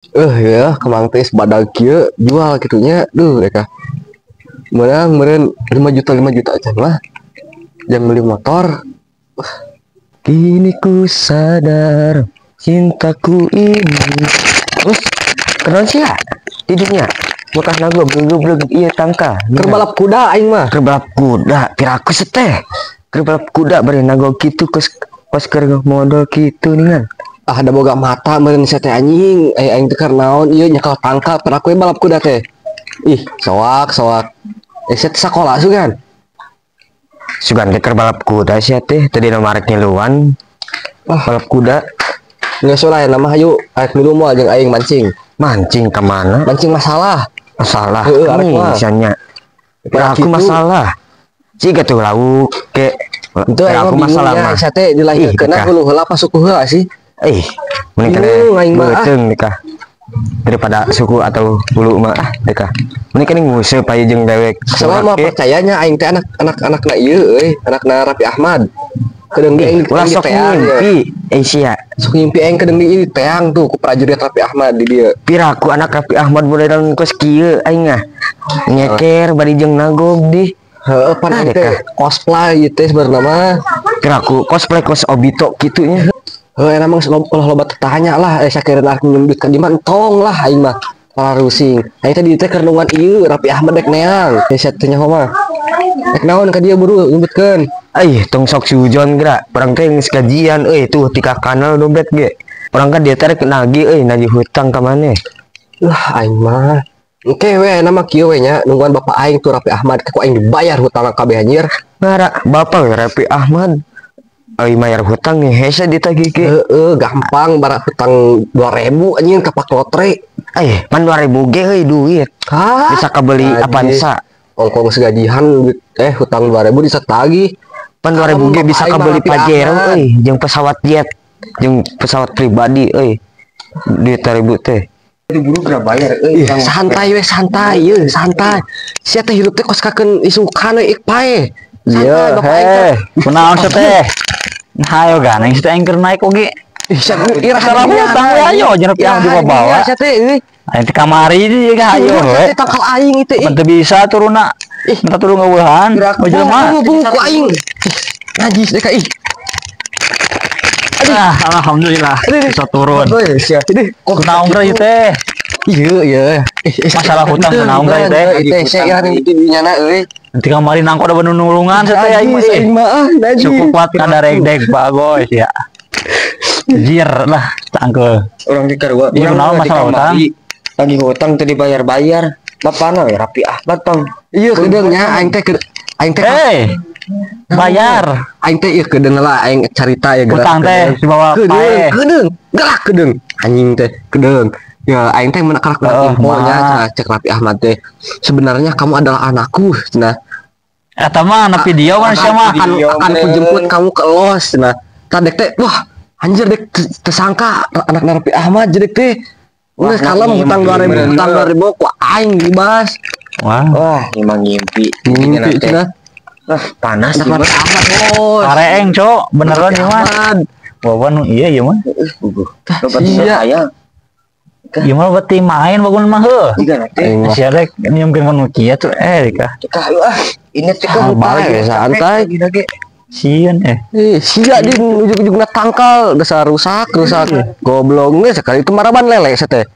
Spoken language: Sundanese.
Ya, kemang teh badag kieu jual kitunya. Duh, mereka menang meureun 5 juta, 5 juta aja lah. Jang beli motor. Kini ku sadar cintaku ini. Terus kenal sih ya? Tidurnya. Bekas nago goblok iya tangka. Keur balap kuda aing mah. Keur balap kuda, piraku seteh. Keur balap kuda bari nago kitu kos kos keur modal kitu ningan. Ah, ada boga mata meureun sia teh, anjing. Eh, aing teh keur naon ieu nyekel tangkal, piraku balap kuda teh. Ih, soak soak. Eh, sia teh sakola sugan. Sugan teh keur balap kuda sia teh, tadi marek ngiluan. Wah. Balap kuda. Geus lah nama, hayu arek milu moal jeung aing mancing? Mancing kemana? Mancing masalah. Masalah. Heeh, arek Nih, mah. Misalnya. Aku Gitu. Masalah. Jika tuh lauk ke Itu aing aku mah masalah bingungnya mah. Sia teh dilahirkeun Ih, hulu heula apa suku heula sih? Eh, mending kena Bingung aing mah, ah. beuteung nikah. Daripada suku atau hulu mah, ah nikah. Mending kena nguseup aja jeung dewek. Soalnya mah percayanya aing teh anak anak anakna ieu euy, anakna Raffi Ahmad. Kedeung di aing Ulah di sok teang ya. ngimpi, eh sia. Sok ngimpi aing kedeung di teang tuh ku prajurit Raffi Ahmad di dieu. Piraku anak Raffi Ahmad boleh dalam kos kieu aing ah. Nyeker bari jeung nagog di. Heeh, pan Ah, aing teh dekah. Cosplay ieu teh sebenarnya mah. Piraku cosplay kos Obito kitu nya. Heuh, emang ulah loba tanya lah, eh sakereun arek nyumbit ka di mah entong lah aing mah. Pararusing. Aing teh di teh keur nungguan ieu Raffi Ahmad dek neang. Eh, sia teh nyaho mah. Dek naon ka dieu buru nyumbitkeun. Eh, tong sok sujon geura. Urang teh geus gajian euy tuh tika kanal dompet ge. Urang kan dia teh rek nagih euy, nagih hutang ka maneh. Lah, aing mah. Engke we nama kieu we nya, nungguan bapak aing tuh Raffi Ahmad, ku aing dibayar hutang kabeh anjir. Ngara bapak we Raffi Ahmad. Euy, mayar hutang nih hese ditagih ge. Heeh, gampang bara hutang 2000 anjing kapak lotre. Eh, pan 2000 ge euy duit. Hah? Bisa kebeli Anjir. Avanza. Ongkong segajihan duit, eh hutang 2000 bisa tagih. Pan 2000 ge Kalem, bisa bapak aing mah kebeli Raffi Pajero Ahmad. euy, jeung pesawat jet, jeung pesawat pribadi euy. Duit 2000 teh. Itu buru geura bayar euy. Ih, santai we, santai ye, santai. Sia teh hirup teh kos kakeun isukan we ik pae. Santai Iya, bapak aing teh. heh, kunaon sia teh? Hayo ganeng sia teh aing keur naik oge. Ih, sia iraha Masalah hutang we ayo jeung Raffi Ahmad dibawa. Sia teh euy. Aing teh kamari di ge hayo Sia we. teh tangkal aing itu ih. Pan teu bisa turunna. Ih. Minta turun ngeueuhan. Oh, jelema. Bung bung ku aing. Ih, najis deh ka ih. Ah, alhamdulillah bisa turun. Euy, sia. Ini kok Kunaon geura ieu teh? Iya, iya. Eh, eh, Masalah hutang kunaon geura ieu teh? Ieu teh sia iraha di dinyana euy. Nanti kamari nangko da nulungan sia teh aing mah. Najis aing mah ah, najis. Cukup kuat kadaregdeg bagoy ya. Jir lah tangkel. Urang di karua. Iya, kunaon masalah hutang? Lagi hutang teu dibayar-bayar. Bapana we Raffi Ahmad tong. Iya, kedeungnya aing teh aing teh Eh, bayar. Aing teh ieu kedeung lah aing carita ya gerak. Hutang teh dibawa kedeung, pae. Kedeung, gerak kedeung. Anjing teh kedeung. Ya aing teh menak karak Oh, infonya mah. cek Raffi Ahmad teh. Sebenarnya kamu adalah anakku. Nah, Eta mah na video kan sia mah. Akan kujemput kamu ke los. Nah, tadek teh wah anjir dek tersangka anak Raffi Ahmad jadi teh. Wah, kalem hutang 2000, hutang 2000 ku aing dibahas. Wah, Wah, emang ngimpi. Ngimpi cenah. Wah, panas Anak Raffi Ahmad bos. Kareeng, Cok, beneran ieu mah. Ahmad. Wawan nu iya ieu mah. Iya. Iya. Ieu mah berarti main bagun mah heuh. Juga nanti. Aing mah. Sia rek nyiumkeun kan nu kieu tuh eh dika. Cekah lu ah. Ini cekah Santai, santai. Sieun eh. Ih, sia di ujung-ujungna tangkal dasar rusak, rusak. Gobloknya sekali itu maraban lele teh.